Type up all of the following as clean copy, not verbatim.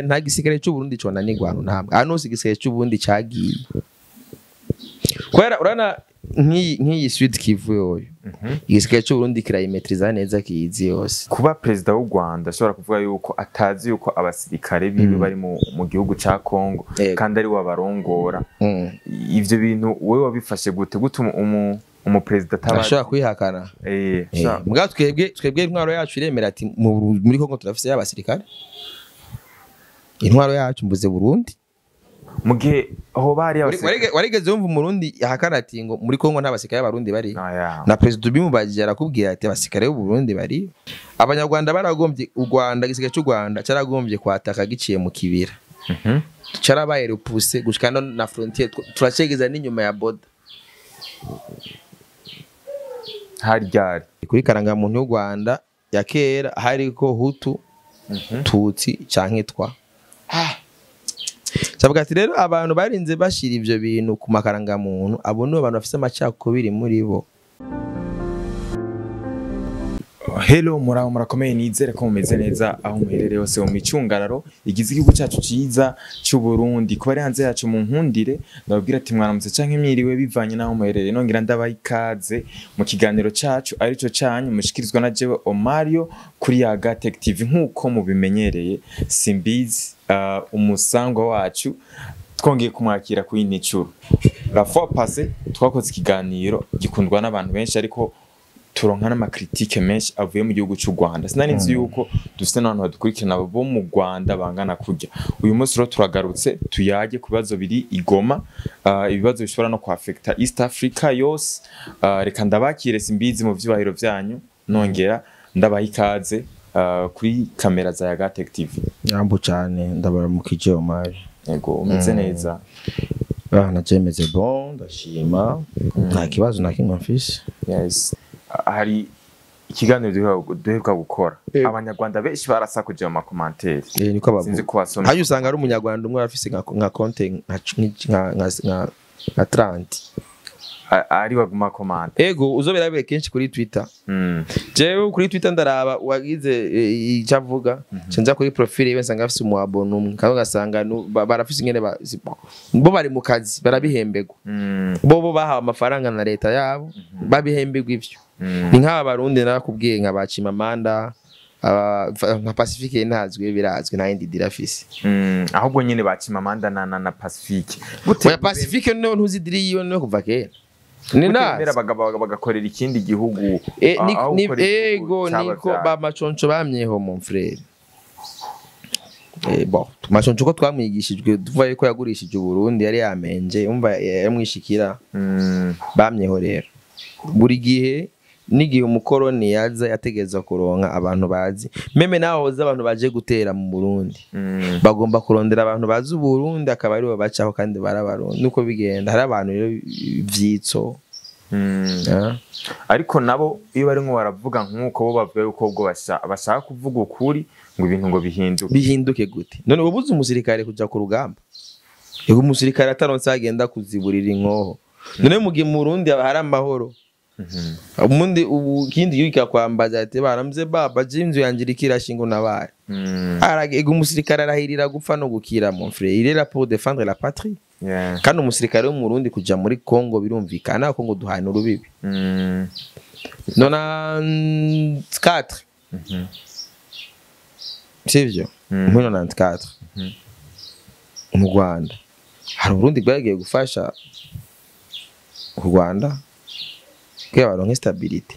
Nta gisirikare c'Uburundi conanirwa ahantu na hamwe. Ahantu hose igisirikare c'Uburundi cagiye, kubera urabona nk'iyi Sud Kivu yoyo, igisirikare c'Uburundi kirayimetriza neza, kiyizi yose. Kuba perezida w'u Rwanda ashobora kuvuga yuko atazi yuko abasirikare biwe bari mu gihugu ca Congo kandi ari we abarongora, ivyo bintu wowe wabifashe gute? Gute umuperezida ataba Ashobora kwihakana? Mugabo twebwe intwaro yacu iremera ati muri Congo turafise y'abasirikare. Intwaro yacu, mbuze Burundi. Mu gihe hoba hari abasirikare Warigeze wumva Umurundi ahakana ati ngo muri Congo nta basirikare b'Abarundi bari? Oya. Na perezida ubimubajije arakubwira ati abasirikare b'u Burundi bari. Abanyarwanda baragombye u Rwanda, igisirikare cy'u Rwanda cyaragombye kwataka giciye mu kibira. Carabaye repoussé gushika no na frontière, turacegeza n'inyuma ya border. Hari ryari? Kuri karangamuntu y'u Rwanda ya kera hariko Hutu, Tutsi canke Twa. Savuga ati rero abantu barinze bashira ivyo bintu ku makarangamuntu, abo nibo bantu bafise amacakubiri muri bo. Hello, muraho, murakomeye? Nizere ko mumeze neza aho muherereye hose mu micungararo igize igihugu cyacu ciza cy'u Burundi. Kuba ari hanze yacu, mu nkundire ndababwira ati mwaramutse canke mwiriwe bivanye n'aho muherereye. Nongera ndabaha ikaze mu kiganiro cacu arico canyu mushikirizwa na jewe Omario kuri Yaga Tech TV. Nk'uko mubimenyereye, Simbizi, umusangwa wacu, twongeye kumwakira ku yindi ncuro. La fois passée twakoze ikiganiro gikundwa n'abantu benshi, ariko turonka n'ama critiques menshi avuye mu gihugu cy'u Rwanda. Sinari nzi yuko dufite n'abantu badukurikirana bo mu Rwanda bangana kurya. Uyu munsi rero turagarutse tuyage ku bibazo biri i Goma, ibibazo bishobora no kwafekta East Africa yose. Reka ndabakire Simbizi mu vyubahiro vyanyu, nongera ndabaha ikaze kuri kamera za Yaga Tech TV. Yambu cyane, ndabaramukije Omar. Yego, umeze neza? Ah, najemeze bon, ndashima, nta kibazo na kimwe mfise. Yes. Hari ikiganiro duheruka gukora, abanyarwanda benshi barasakuje mu ma commentaires. Eh, niko bavuga. Sinzi ko wasomye. Hayo usanga ari umunyarwanda umwe afise nka compte nka 30. Ari baguma komanta. Ego, uzoberabe kenshi kuri Twitter. Jewe kuri Twitter ndaraba uwagize icyo avuga, nca kuri profile yiwe nsanga afise umu abonné umwe, kandi ugasanga barafise ingene bo bari mu kazi barabihemberwa. Bo bahawe amafaranga na leta yabo, babihemberwa ivyo. Ni nk'aba Barundi narakubwiye, nka ba Chimamanda, nka Pacifique ntazwi, birazwi, nta yindi dira afise. Ahubwo nyine ba Chimamanda na Pacifique. Gute? Oya, Pacifique no ntuzi diri yiwe no kuva kera ni gute nazi. Bemera bagakorera ikindi gihugu, aho gukorera igihugu ego niko cabavyaye? Ba Maconco bamyeho, mon frère. Bon, Maconco ko twamwigishijwe tuva yuko yagurishije Uburundi, yari yamenje umva yamwishikira. Bamyeho rero buri gihe, n'igihe umukoroni yaza yategeza kuronka abantu bazi, même naho hoza abantu baje gutera mu Burundi, bagomba kurondera abantu bazi Uburundi, akaba aribo bacaho kandi barabarundi. Nuko bigenda. Hari abantu rero vyitso. Ariko nabo iyo barimo baravuga nk'uko bo bavuga yuko ubwo bashaka kuvuga ukuri ngo ibintu ngo bihinduke. Bihinduke gute none ubuze umusirikare kuja ku rugamba? Ego, umusirikare ataronse agenda kuziburira inkoho. None mu gihe mu Burundi hari amahoro, umundi ubu ikindi gihugu kikakwambaza ati baramze baba je inzu yanje iriko irashinga unabaye. Ego, umusirikare arahirira gupfa no gukira, mon frère, il est là pour défendre la patrie. Kandi umusirikare wo mu Burundi kuja muri Congo, birumvikana, Congo duhana urubibi. 94, sivyo? Muri 94 mu Rwanda hari Uburundi bwagiye gufasha u Rwanda kugira baronke stabilité.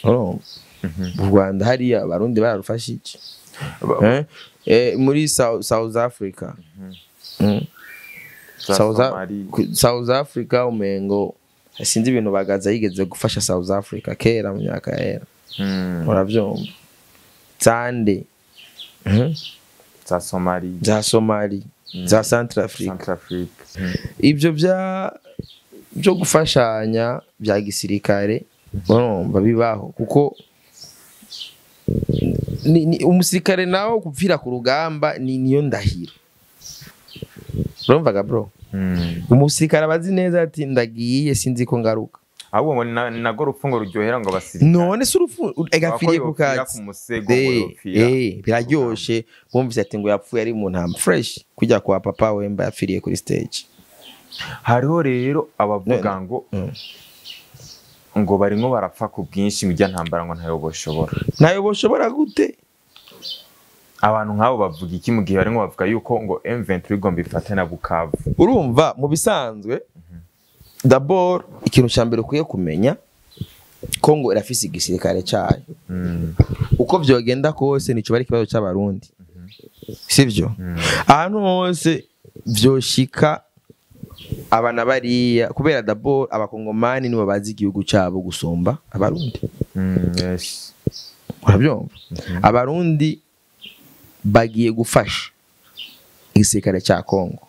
Urumva? U Rwanda hariya Abarundi bararufashije. Eh? Muri South Africa. Za Somalia. South Africa umengo sinzi ibintu Bagaza yigeze gufasha South Africa kera mu myaka yera. Uravyumva? Zande. Za Somalia. Za Somali, za Centrafrique. Centrafrique. Ibyo byo gufashanya bya gisirikare, urumva, bibaho, kuko ni umusirikare nawe gupfira ku rugamba ni niyo ndahiro. Urumvaga, bro? Umusirikare abazi neza ati ndagiye, sinzi ko ngaruka. Ahubwo ngo nago rupfu ngo ruryohera ngo abasirikare. None se urupfu egafiriye ku katsi katsi ku musego ngo yopfira. Biraryoshe bumvise ati ngo yapfuye ari mu ntambara fresh kujya kwa Papa Wemba yapfiriye kuri stage. Hariho rero abavuga ngo ngo barimwo barapfa ku bwinshi ngo ijya ntambara ngo ntayo boshobora. Ntayo boshobora gute? Abantu nk'abo bavuga iki mu gihe barimwo bavuga yuko ngo M23 igomba ifate na Bukavu? Urumva mu bisanzwe d'abord ikintu cya mbere ukwiye kumenya, Kongo irafise igisirikare cyayo. Uko vyogenda kose nico bari ikibazo c'Abarundi, sivyo? Ahantu hose vyoshika abana bariya, kubera d'abord abakongomani nibo bazi igihugu cabo gusumba Abarundi. Yes. Urabyumva? Abarundi bagiye gufasha igisirikare cya Kongo.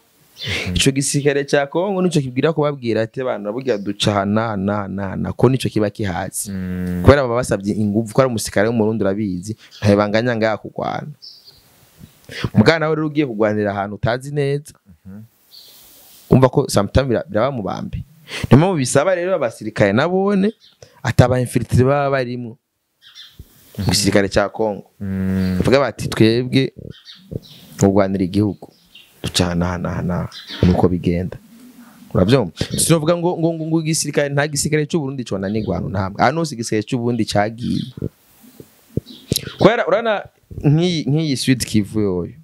Ico gisirikare cya Kongo nico kibwira kubabwira ati abantu burya duca na na na na ko nico kiba kihazi. Kubera baba basabye inguvu, ko ari umusirikare w'Umurundi urabizi ntibanganya ngaha kugwana. Mugana nawe rero ugiye kugwanira ahantu utazi neza, umva ko sometimes biraba mu bambe. Niyo mpamvu bisaba rero abasirikare nabone ataba infiltré baba barimo mu gisirikare cya Kongo. Bavuga bati twebwe kurwanira igihugu ducana na na nuko bigenda. Urabyumva? Sinovuga ngo ngo ngo igisirikare nta gisirikare cy'u Burundi conanirwa hano ntamwe. Hano si igisirikare cy'u Burundi cagiye. Kubera urana nk'iyi Sud Kivu yoyo.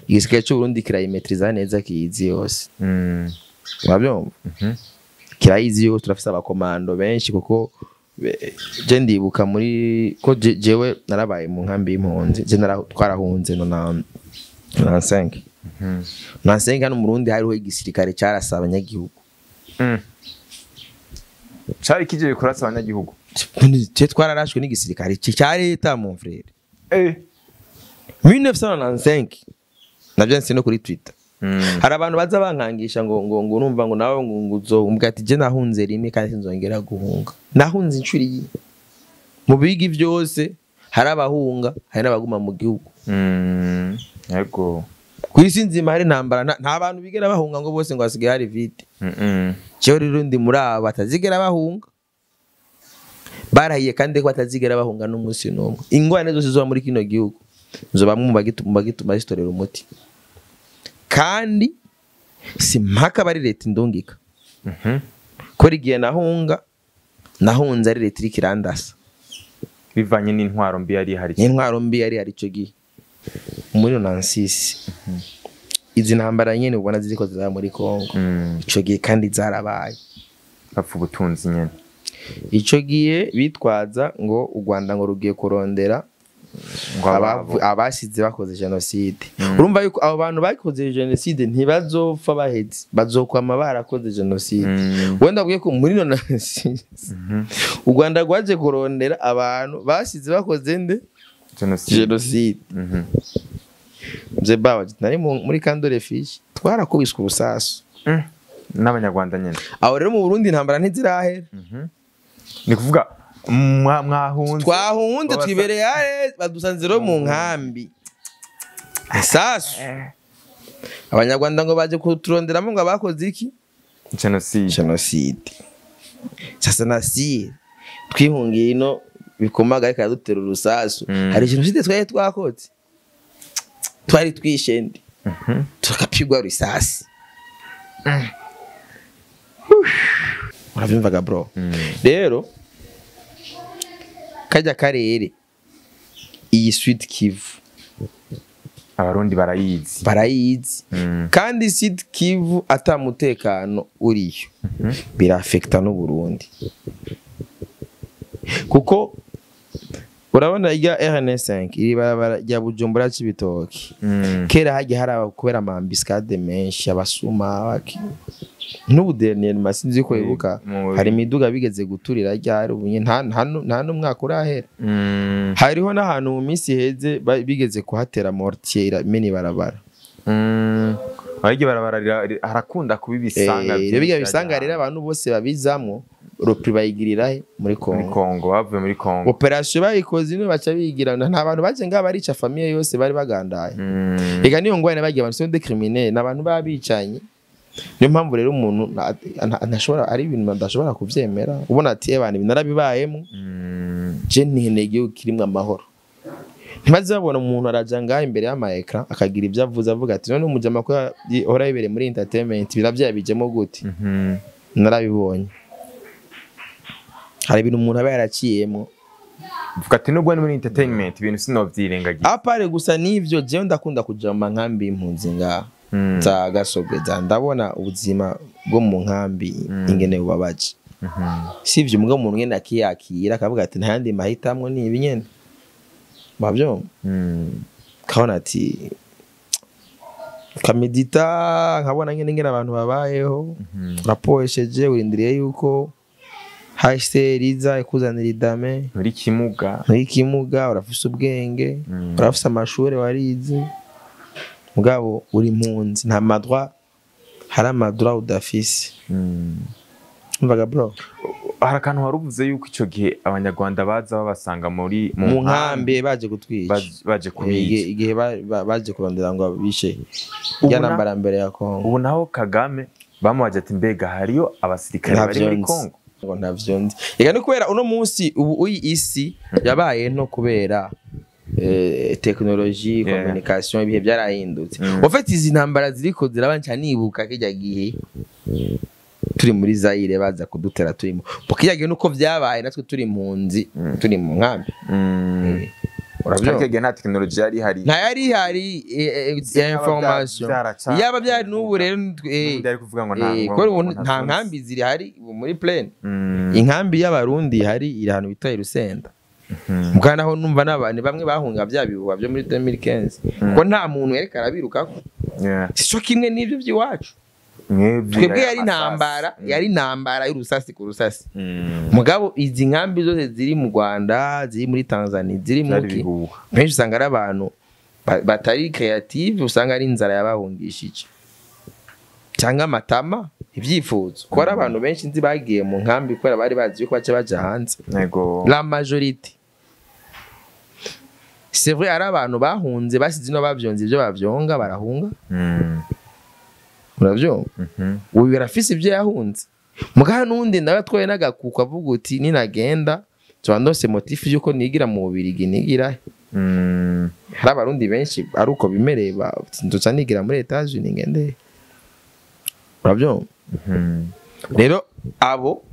Igisirikare cy'u Burundi kirayimetriza neza kiyizi yose. Urabyumva? Kirayizi yose, turafise abakomando benshi kuko je ndibuka muri ko jewe narabaye mu nkambi y'impunzi, je twarahunze no na 95. 95 hano mu Burundi hariho igisirikare cyarasa abanyagihugu. Cari kije kurasa abanyagihugu. Je twararashwe n'igisirikare cya leta mon frère. 1995 navyo nse no kuri Twitter. Hari abantu baza bankangisha ngo ngo ngo urumva ngo nawe ngo uzombwa ati je nahunze rimwe kandi sinzongera guhunga. Nahunze inshuro iyi. Mu bigi byose hari abahunga, hari n'abaguma mu gihugu. Yego. Ku isi nzima hari intambara, nta bantu bigera bahunga ngo bose ngo hasigaye hari vide. Jewe rero ndi muri aba batazigera bahunga. Barahiye kandi ko batazigera bahunga n'umunsi n'umwe. Ingorane zose ziba muri kino gihugu nzo bamwe mu bagituma zitorera umuti. Kandi si mpaka bari leta indungika. Kora igihe nahunga, nahunze ari leta iriko irandasa. Bivanye n'intwaro mbi yari ihari. N'intwaro mbi yari ihari ico gihe. Muri 96. Izi ntambara nyene ubona ziriko ziraba muri Kongo. Ico gihe kandi zarabaye. Bapfa ubutunzi nyene. Ico gihe bitwaza ngo u Rwanda ngo rugiye kurondera abasize bakoze jenoside. Urumva yuko abo bantu bakoze jenoside ntibazopfa baheze, bazokwama barakoze jenoside. Wenda bwiye ko muri 96 u Rwanda rwaje kurondera abantu basize bakoze nde jenoside. Mzee bawa nari muri Kandore fish twarakubiswe ubusasu n'abanyarwanda nyene. Aho rero mu Burundi intambara ntizirahera. Ni kuvuga mwahunze, twahunze twibereye hare badusanze rero mu nkambi isasu. Abanyarwanda ngo baje kuturonderamo ngo abakoze iki jenoside. Sasa nasi twihungiye ino bikomaga ariko yadutera urusasu. Hari jenoside twari twakoze, twari twishende tukapigwa risasi. Uravyumvaga bro? Rero kajya karere iyi Sud Kivu Abarundi barayizi, barayizi. Kandi Sud Kivu atamutekano uriyo birafekta n'u Burundi, kuko urabona irya RN5 iri barabara rya Bujumbura Cibitoki. Kera hagiye hari kubera amambiscade menshi abasuma baki n'ubu dernier masinzi ko ibuka hari imiduga bigeze guturira ryari ubunye nta n'umwaka urahera. Hariho n'ahantu mu minsi heze bigeze kuhatera mortier meni barabara. Ariko barabara harakunda kubibisanga. Rero bisanga rero abantu bose babizamwo ropri bayigirira he muri Kongo. Muri Kongo bavuye muri Kongo. Operation bayikoze ino baca bigirana, nta bantu baje ngaba barica famille yose bari bagandaye. Ega niyo ngwane bagiye abantu sont des criminels, n'abantu babicanye. Niyo mpamvu rero umuntu ntashobora, ari ibintu adashobora kuvyemera, ubona ati ebana ibi narabibayemo, je nkeneye igihugu kirimwo amahoro. Ntibaze babona umuntu araja ngaha imbere y'ama écran akagira ibyo avuze, avuga ati none umujama ko ahora yibereye muri entertainment biravya bijemo gute? Narabibonye, hari ibintu umuntu aba yaraciyemo. Vuga ati nubwo ni muri entertainment, ibintu sinovyirengagiza. À part gusa n'ivyo, jewe ndakunda kuja mu nkambi y'impunzi ngaha za Gasobwe, za ndabona ubuzima bwo mu nkambi ingene bubabaje. Si ivyo mugabo umuntu ngene akiyakira akavuga ati nta yandi mahitamwo, ni ibi nyene bavyumva. Kabona ati kamedita, nkabona nyene ingene abantu babayeho. Urapoesheje, urindiriye yuko HCR iza ikuzanira idame. Muri kimuga. Muri kimuga, urafise ubwenge, urafise amashuri warize, mugabo uri impunzi, nta ma droits, hari ama droits udafise. Umvaga bro. Hari akantu wari uvuze yuko ico gihe abanyarwanda baza babasanga muri mu nkambi baje kutwica. Baje kubica. Igihe baje kurondera ngo bishe Ubu ya ntambara mbere ya Kongo. Ubu naho Kagame bamubaje ati mbega hariyo abasirikare bari Ntavyo muri nzi. Kongo? Ngo ntavyo nzi. Eka ni kubera uno munsi ubu uyi isi yabaye nto kubera technologie, communication, ibihe byarahindutse. En fait izi ntambara ziriko ziraba, nca nibuka kijya gihe turi muri Zaire baza kudutera turimo. Kirya gihe nuko vyabaye natwe turi impunzi, turi mu nkambi. Uravyumva? Ariko nta tekinoloji yari ihari. Nta yari ihari ya information. Yaba byari n'ubu rero N'ubundi ari kuvuga ngo nta kubera ubu ngo nta source. nkambi ziri hari ubu muri plaine. Inkambi y'abarundi hari iri ahantu bita i Rusenda. Mugana naho numva n'abantu bamwe bahunga bya bihuha byo muri 2015, kuko nta muntu yariko arabirukako. Sico kimwe n'ivyo by'iwacu. Mwebwe Twebwe yari amasasi. intambara, yari intambara y'urusasi ku rusasi. Mugabo izi nkambi zose ziri mu Rwanda, ziri muri Tanzania, ziri Byari muki, ibihuha. benshi usanga ari abantu batari creative, usanga ari inzara yabahungishije cyangwa amatama, ibyifuzo, kuko hari abantu benshi nzi bagiye mu nkambi kubera bari bazi yuko baca baja hanze. La majorité, c'est vrai, ari abantu bahunze basize ino, bavyonze ibyo bavyonga barahunga. Uravyumva? Uyu arafise ibyo yahunze, mugaha n'undi nawe atwaye n'agakuku avuga uti ninagenda nzoba ndose motif y'uko nigira mu Bubirigi, nigira he. Hari abarundi benshi ari uko bimereye, nzoca nigira muri Etats-Unis ngende, uravyumva? Rero abo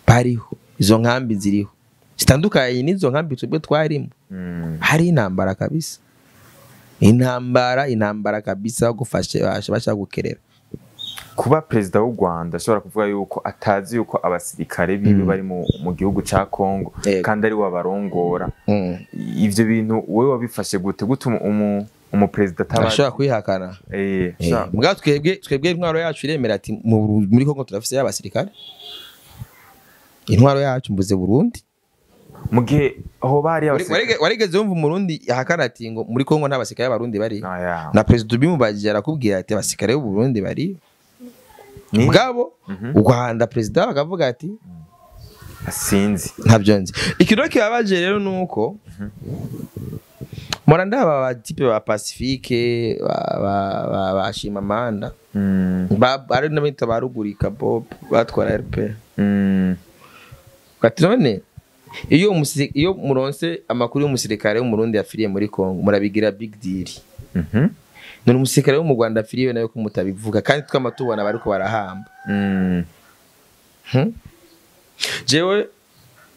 bariho, izo nkambi ziriho zitandukanye n'izo nkambi twebwe twarimo. Hari intambara kabisa, intambara, intambara kabisa, gufashe bashaka gukerera. Kuba perezida w'u Rwanda ashobora kuvuga yuko atazi yuko abasirikare biwe bari mu gihugu ca Kongo kandi ari we abarongora, ivyo bintu wowe wabifashe gute? Gute umuperezida ataba Ashobora kwihakana? Mugabo twebwe intwaro yacu iremera ati muri Kongo turafise y'abasirikare, intwaro yacu, mbuze Burundi. Mu gihe hoba hari abasirikare Warigeze wumva umurundi ahakana ati ngo muri Kongo nta basirikare b'abarundi bari? Oya. Na perezida ubimubajije arakubwira ati abasirikare b'u Burundi bari. Mugabo u Rwanda perezida bakavuga ati Sinzi. Ntabyo nzi. Ikintu kibabaje rero ni uko mpora ndaba ba type ba Pacifique, ba Shimamanda, ari n'abita ba Rugurika Bob batwara RP. Ati none iyo muronse amakuru y'umusirikare w'umurundi yapfiriye muri Congo murabigira big deal, none umusirikare wo mu Rwanda apfiriye nawe ko mutabivuga, kandi twama tubona bariko barahamba? Jewe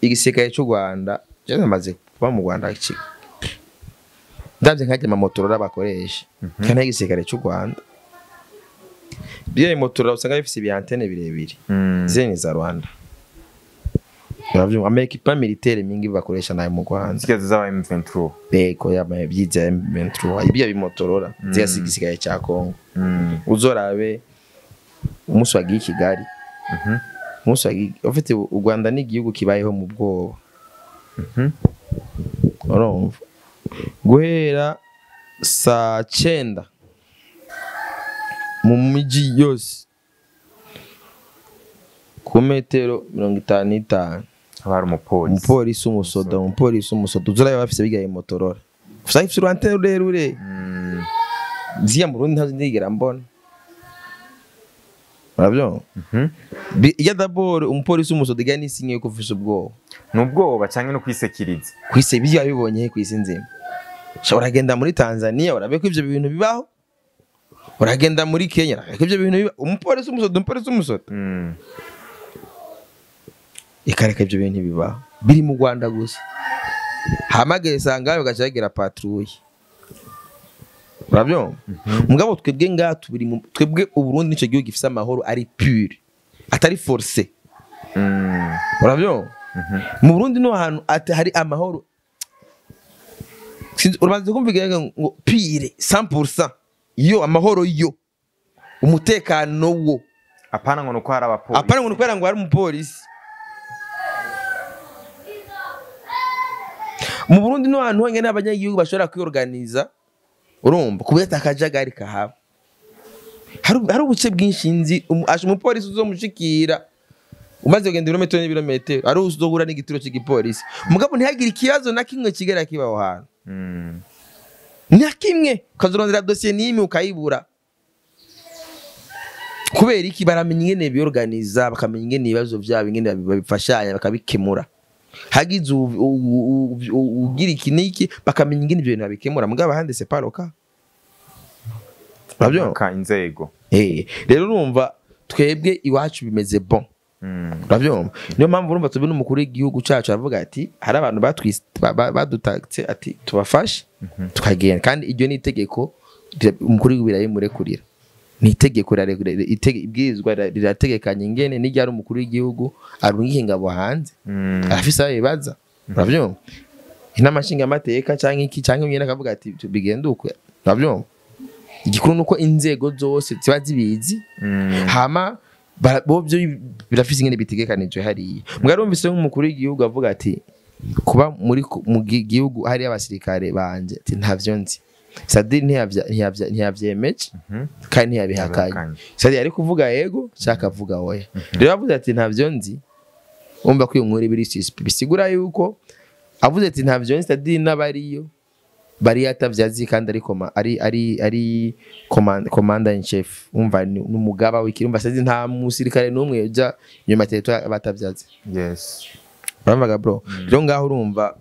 igisirikare cy'u Rwanda, jewe namaze kuba mu Rwanda, ndavye nkajya amamotorora bakoresha kandi igisirikare cy'u Rwanda, biyo motorora usanga bifise ibi antennes birebire. Zile ni za Rwanda, uravyumva? Ama équipement militaire mingi bakoresha nayo mu Rwanda. Zirya z'aba M23. Beko yama byiza M23, ibyo bimotorora zia igisirikare cya Congo. Uzorabe umunsi wagiye i Kigali, umunsi wagiye, ufite u Rwanda ni igihugu kibayeho mu bwoba. Urumva, guhera saa 9 mu miji yose ku metero 55 Haba hari umupolisi. Umupolisi, umusoda, umupolisi, umusoda. Uzurabe bafise bigaye motorora, usanga ifise urantene rurerure. Ziya mu Burundi ntazo ndigera mbona. Urabyumva? Iya d'abord umupolisi w'umusoda igana isinye yuko ufise ubwoba. Ni ubwoba canke no kwisekiriza? Kwise ibyo yabibonye kwisi nzima. Uragenda muri Tanzania urabe ko ivyo bintu bibaho. Uragenda muri Kenya urabe ko ivyo bintu bibaho. Umupolisi w'umusoda. Ikareka ivyo bintu bibaho. Biri mu Rwanda gusa. Hamageye sanga bagaca bagira patrouille. Urabyumva? Mugabo twebwe ngaha tubiri twebwe Uburundi nico gihugu gifise amahoro ari pure. Atari forcé. Urabyumva? Mu Burundi no hantu hari amahoro. Urabanza kumviga ngo pire 100% yo amahoro yo umutekano wo apana ngo nuko hari abapolisi, apana ngo nuko ngo hari umupolisi. Mu Burundi no hantu honyene abanyagihugu bashobora kwiorganiza, urumva kubeta akajagari kahaba. Hari ubuce bwinshi nzi umupolisi uzomushikira umaze kugenda ibirometero n'ibirometero ari uzohura n'igituro cy'igipolisi, mugabo ntihagire ikibazo na kimwe kigera kibaho hantu. Nta kimwe ukazorondera dosiye n'imwe ukayibura. Kubera iki? Baramenya ingene biorganiza, bakamenya ingene ibibazo byabo ingene babifashanya bakabikemura. Hagize ugira iki n'iki bakamenya ingene ibyo bintu babikemura, mugabo ahandi c'est pas le cas. Urabyumva? Inzego. Rero urumva twebwe iwacu bimeze bon. Urabyumva? Niyo mpamvu urumva tubona umukuru w'igihugu cyacu aravuga ati hari abantu badutatse ati tubafashe tukagenda, kandi iryo ni itegeko umukuru w'igihugu birayimurekurira. Ni itegeko ibwirizwa rirategekanye ingene n'iryo ari umukuru w'igihugu arungiye ingabo hanze. Arafise ayo bibaza. Urabyumva? Inama nshingamateka canke iki canke mwene akavuga ati bigende uko. Urabyumva? Igikuru nuko inzego zose ziba zibizi. Hama bo byo birafise ingene bitegekanijwe hariya. Mwarumvise nk'umukuru w'igihugu avuga ati kuba muri mu gihugu hari abasirikare banje ati ntavyo nzi. Sadiri ntiyavyemeje kandi ntiyabihakanye. Sadiri ari kuvuga yego cyaka avuga oya. Rero avuze ati ntavyo nzi, umva ko iyo nkuru ibiri bisigura yuko avuze ati ntavyo nzi Sadiri n'abariyo bari atavyazi kandi ari ari ari commander in chief, umva n'umugaba w'ikirumva Sadiri nta musirikare n'umwe yoja nyuma territoire batavyazi. Yes. Urumvaga bro? Rero ngaho urumva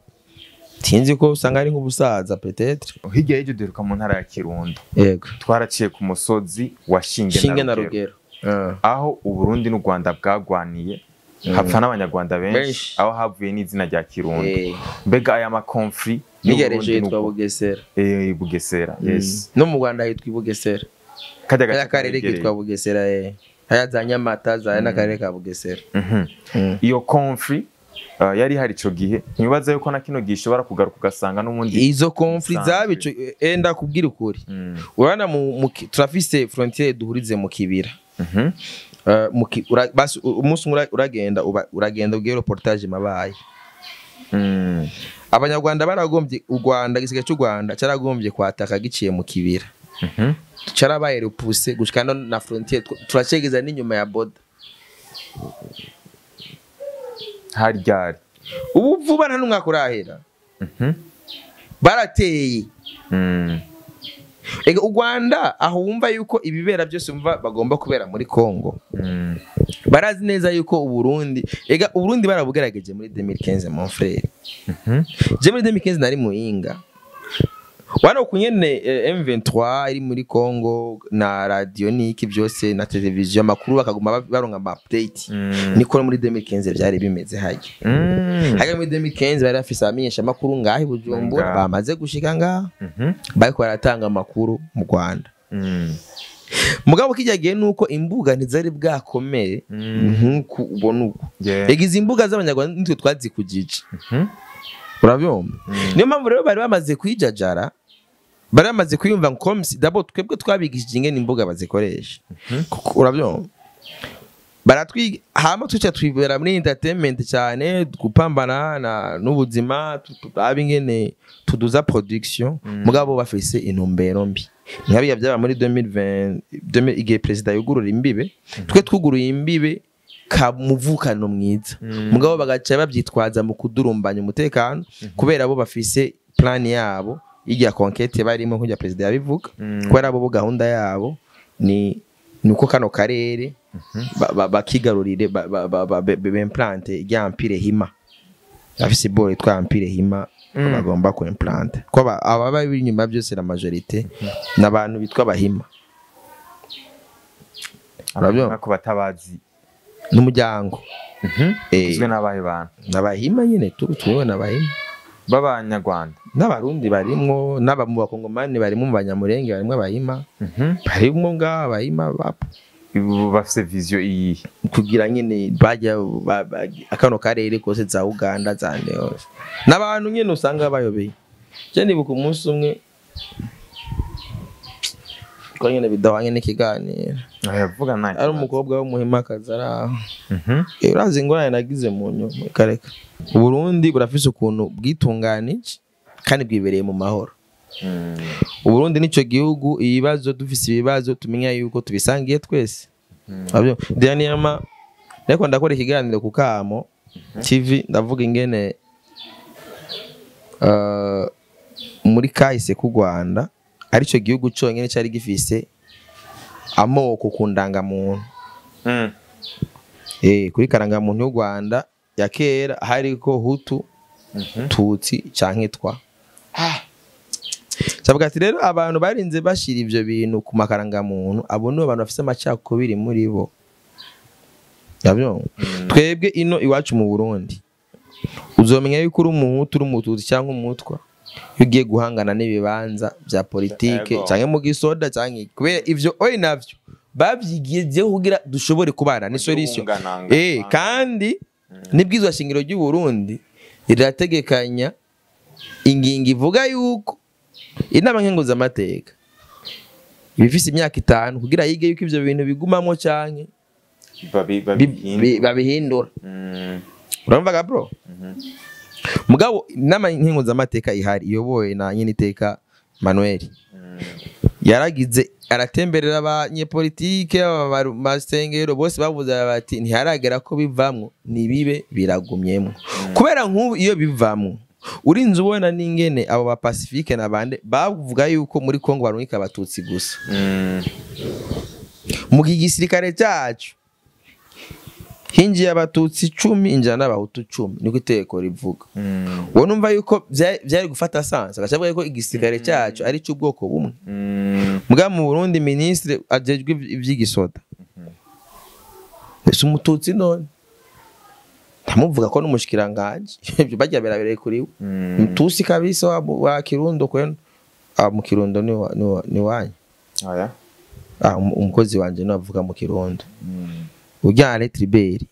tinzi ko usanga ari nk'ubusaza peut-être. Hirya y'ejo duheruka mu ntara ya Kirundo. Yego. Twaraciye ku musozi wa Shinge na Rugero. Aho Uburundi n'u Rwanda bwagwaniye hapfa n'abanyarwanda benshi, aho havuye n'izina rya Kirundo. Mbega aya ma conflit n'irya rejo yitwa Bugesera. Bugesera. Yes. No mu Rwanda hitwa Bugesera. Kajya karere kitwa Bugesera Haya za Nyamata za n'akarere ka Bugesera. Iyo conflit yari hari ico gihe ntibaza yuko na kino gishobora kugaruka ugasanga n'ubundi izo conflit zabico enda kubwira ukuri. Urana mu turafise frontière duhurize mu kibira. Basi umunsi uragenda uragenda ugiye reportage mabaye. Abanyarwanda baragombye u Rwanda gisigaye cy'u Rwanda cyaragombye kwataka giciye mu kibira. Cyarabaye repoussé gushika na frontière turacegeza n'inyuma ya border. Haryari ubu vuba nta n'umwaka urahera. Barateye. Ega u Rwanda aho wumva yuko ibibera byose umva bagomba kubera muri Congo. Barazi neza yuko Uburundi, ega Uburundi barabugerageje muri 2015 mon frère. Je muri 2015 nari Muyinga. Wana kunyene M23 iri muri Congo na radio niki byose na television makuru bakaguma baronka ama update. Niko muri 2015 byari bimeze hajye. Hajye muri 2015 bari afise amenyesha makuru ngahi Bujumbura bamaze gushika ngaha. Bariko baratanga amakuru mu Rwanda. Mugabo kijyagiye nuko imbuga ntizari bwakomeye nkuko ubona uko. Egize imbuga z'abanyarwanda nitwe twazikujije. Urabyumva? Niyo mpamvu rero bari bamaze kwijajara, bari bamaze kwiyumva ngo d'abord twebwe twabigishije ingene imbuga bazikoresha. Urabyumva? Baratwiga hama tuca twibera muri entertainment cyane gupambana n'ubuzima abingene tuduza production, mugabo bafise intumbero mbi. Nkabiya byaba muri 2020 igihe president yugurura imbibe, twe twuguruye imbibe ka muvukano mwiza, mugabo bagaca babyitwaza mu kudurumbanya umutekano kubera bo bafise plan yabo Ijya conquête barimo nk'ujya perezida yabivuga, kubera bo gahunda yabo ni nuko kano karere bakigarurire, bimplante ijya empire hima. Afise boro yitwa empire hima bagomba ku implante, ko ababa biri inyuma byose, la majorité n'abantu bitwa Bahima. Urabyumva? Ko batabazi. N'umuryango. Uzwe n'abahe bantu? N'Abahima nyine, tuwe n'Abahima. B'Abanyarwanda? N'Abarundi barimwo, n'aba mu Bakongomani barimwo, mu Banyamurenge barimwo Abahima. Barimwo ngaha Abahima bapo. Ubu bafise vision iyihe? Kugira nyine bajya akano karere kose, za Uganda, za nde hose, n'abantu nyine usanga bayobeye. Je nibuka umunsi umwe ko nyine bidahwanye n'ikiganiro. Aravuga nta Ari umukobwa w'Umuhimakazi ari aho. Urazi ingorane nagize mu nyuma, kareka. Uburundi burafise ukuntu bwitunganije kandi bwibereye mu mahoro. Uburundi nico gihugu ibibazo dufise, ibibazo tumenya yuko tubisangiye twese. Dernièrement ariko ndakora ikiganiro ku Kamo TV, ndavuga ingene muri kahise k'u Rwanda arico gihugu conyene cari gifise amoko ku ndangamuntu. Kuri karangamuntu y'u Rwanda ya kera hariko Hutu, Tutsi canke Twa. Savuga ati rero abantu barinze bashira ivyo bintu ku makarangamuntu, abo nibo bantu bafise amacakubiri muri bo. Yabyo. Twebwe ino iwacu mu Burundi, uzomenya yuko uri Umuhutu, uri Umututsi cyangwa Umutwa iyo ugiye guhangana n'ibibanza vya politike canke mu gisoda canke kubera ivyo oyi navyo babyigiyeho kugira dushobore kubana, ni solution. Guhungananga. Kandi n'ibwizwa shingiro ry'u Burundi rirategekanya ingingo ivuga yuko inama nkenguzamateka ibifise imyaka 5 kugira yige yuko ivyo bintu bigumamwo canke babihindura. Urumva bro? Mugabo inama nkenguzamateka ihari iyobowe na Nyeniteka Manuel yaragize aratemberera abanyepolitike, amasengero bose, bavuze bati ntiharagera ko bivamwo, nibibe biragumyemwo. Kubera nk'ubu iyo bivamwo, urinze ubona n'ingene abo ba Pacifique n'abande bavuga yuko muri Kongo barungika Abatutsi gusa, mu gihe igisirikare cyacu hinjiye Abatutsi 10, injira n'Abahutu 10, niko itegeko rivuga. Wowe numva yuko vyari gufata sens agacavuga yuko igisirikare cyacu ari cy'ubwoko bumwe. Mbwa mu Burundi ministre ajejwe ivy'igisoda ese Umututsi, none ndamuvuga ko n'umushikiranganje ibyo bajya birabereye kuri we. Mtusi kabisa wa Kirundo kwenu. Ah, mu Kirundo ni ni wanyu? Oya. Ah, umukozi wanje ni avuga mu Kirundo. Ujya Ale Tribert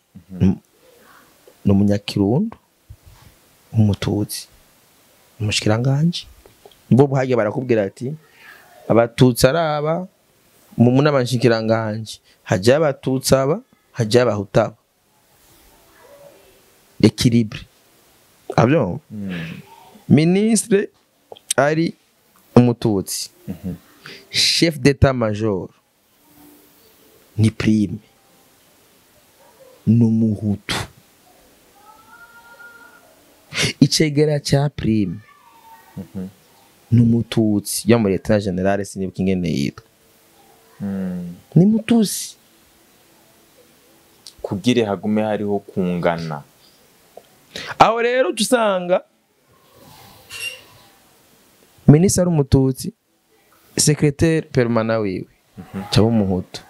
ni Umunyakirundo, Umututsi, umushikiranganje. Bo buhagiye barakubwira ati Abatutsi araba mu nama nshikiranganje hajya Abatutsi aba, hajya Abahutu aba, équilibre abyo. Ministre ari Umututsi, chef d'état major ni prime ni Umuhutu, icegera cya prime ni Umututsi yo muri lieutenant général, sinibuka ingene yitwa, ni Mutusi. Kugira hagume hariho kungana. Aho rero uca usanga minisitiri ari Umututsi, secrétaire permanent wiwe cyangwa Umuhutu.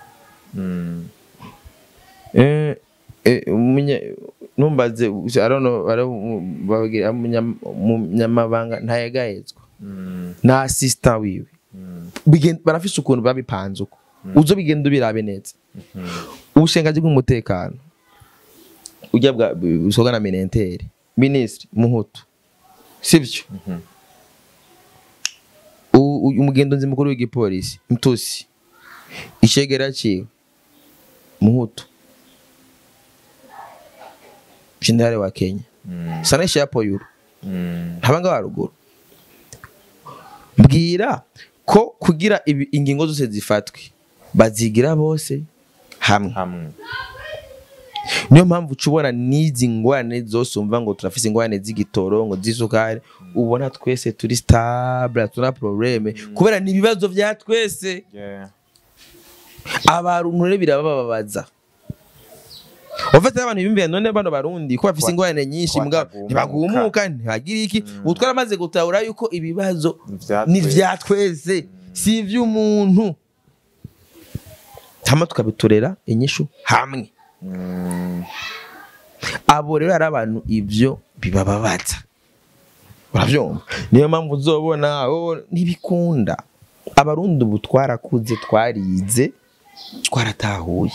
Numbaze, I don't know, babwira umunyamabanga ntayegayezwa na assistant wiwe. Barafise ukuntu babipanze uko uzo bigenda ubirabe neza. Ubushengaji bw'umutekano ujya bwa busoga na mininter, minisitiri Muhutu, sivyo? Umugenduzi mukuru w'igipolisi Mtusi, icegera ciwe Muhutu, generale wa Kenya sanesha ya Poyuru ntabanga waruguru. Mbwira ko kugira ingingo zose zifatwe bazigira bose hamwe. Hamwe. Niyo mpamvu uca ubona n'izi ngorane zose umva ngo turafise ingorane z'igitoro, ngo z'isukari. Ubona twese turi stable, tuna problème, kubera ni ibibazo vya twese. Abantu rero birabababaza. Ufite abantu bimbiye none bano Barundi ko bafise ingorane nyinshi, mugabo Batagumuka. Ntibagumuka, ntibagira iki. Ubu twaramaze gutahura yuko ibibazo Ni ni ivya vya twese, si ivy'umuntu, hama tukabitorera inyishu hamwe. Abo rero hari abantu ivyo bibababaza, uravyumva? Niyo mpamvu uzobona, oh, ntibikunda. Abarundi ubu twarakuze, twarize, twaratahuye.